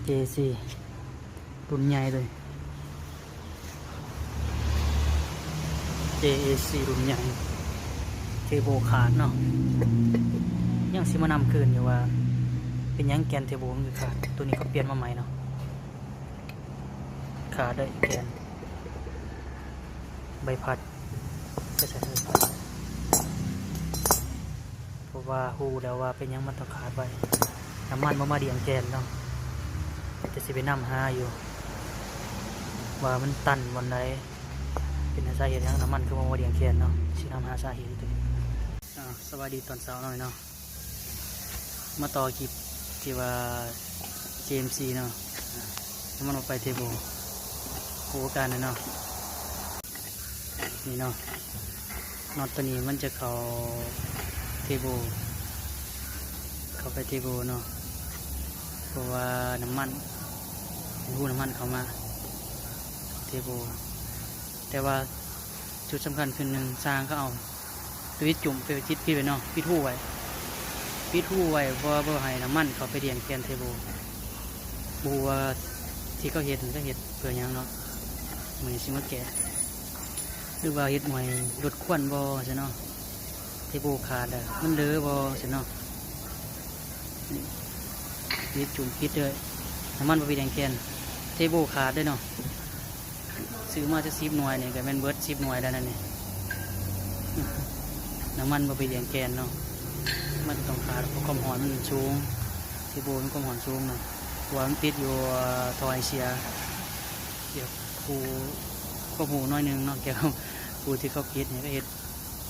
ເຈ ເອ ຊີ ລຸ້ນໃຫຍ່ເລີຍ ເຈ ເອ ຊີ ລຸ້ນໃຫຍ່ ເທເບິລຂາດເນາະ. ຍັງຊິມານຳຄືນຢູ່ວ່າເປັນຫຍັງແກນເທເບິລມັນຄືຂາດ. ໂຕນີ້ເຂົາປ່ຽນມາໃໝ່ເນາະ ຂາດເລີຍແກນໃບພັດ ເພາະວ່າຮູ້ແລ້ວວ່າເປັນຫຍັງມັນຕ້ອງຂາດໄວ້ ນ້ຳມັນບໍ່ມາລ້ຽງແກນເນາະ. ແຕ່ຊິໄປນຳຫາຢູ່ວ່າມັນຕັນບ່ອນໃດ ເປັນສາເຫດຫຍັງນ້ຳມັນຄືບໍ່ມາລ້ຽງແກນເນາະ. ຊິນຳຫາສາເຫດຢູ່ໂຕນີ້. ອາ ສະບາຍດີຕອນເຊົ້າເນາະ ມາຕໍ່ຄລິບທີ່ວ່າ ເຈ ເອັມ ຊີ ເນາະ ນ້ຳມັນບໍ່ໄປເທເບິລ ໂຄການເນາະ. ນີ້ເນາະ ນັອດໂຕນີ້ມັນຈະເຂົ້າເທເບິລ ເຂົ້າໄປເທເບິລເນາະ ເພາະວ່ານ້ຳມັນ ຮູນ້ຳມັນເຂົ້າມາເທເບິລ. ແຕ່ວ່າຈຸດສຳຄັນຄືໜຶ່ງ ຊ່າງເຂົາເອົາ ປິດຈຸ້ມ ປິດ ປິດໄວ້ເນາະ ປິດຮູໄວ້ ປິດຮູໄວ້ ບໍ່ ບໍ່ໃຫ້ນ້ຳມັນເຂົ້າໄປລ້ຽງແກນເທເບິລ. ບໍ່ຮູ້ວ່າທີ່ເຂົາເຮັດນັ້ນ ເຂົາເຮັດເພື່ອຫຍັງເນາະ. ມື້ນີ້ຊິມາແກ້ ຫຼືວ່າເຮັດໃຫ້ລົດຄວັນບໍ່ຊັ້ນເນາະ. ເທເບິລຂາດແລ້ວ ມັນເຫຼືອບໍ່ຊັ້ນເນາະ. ປິດຈຸ້ມ ປິດເລີຍ ນ້ຳມັນບໍ່ໄປລ້ຽງແກນ ເທເບິລຂາດເດ້ເນາະ. ຊື້ມາຈັກສິບໜ່ວຍນີ້ ກໍແມ່ນເບິດສິບໜ່ວຍແລ້ວນັ້ນນີ້. ນ້ຳມັນບໍ່ໄປລ້ຽງແກນເນາະ ມັນຕ້ອງຂາດ ເພາະຄວາມຮ້ອນມັນສູງ ເທເບິລມັນຄວາມຮ້ອນສູງເນາະ. ເພາະວ່າມັນຕິດຢູ່ ເອີ ທໍ່ໄອເສຍ. ດຽວຜູ້ ຄວາມຮູ້ໜ້ອຍໜຶ່ງເນາະ ກ່ຽວກັບຜູ້ທີ່ເຂົາຜິດນີ້ ເຂົາເຮັດ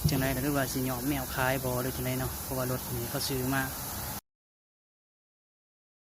ຈັ່ງໃດ ຫຼືວ່າຊິຍອມແມວຂາຍບໍ່ ຫຼືຈັ່ງໃດເນາະ. ເພາະວ່າລົດນີ້ເຂົາຊື້ມາ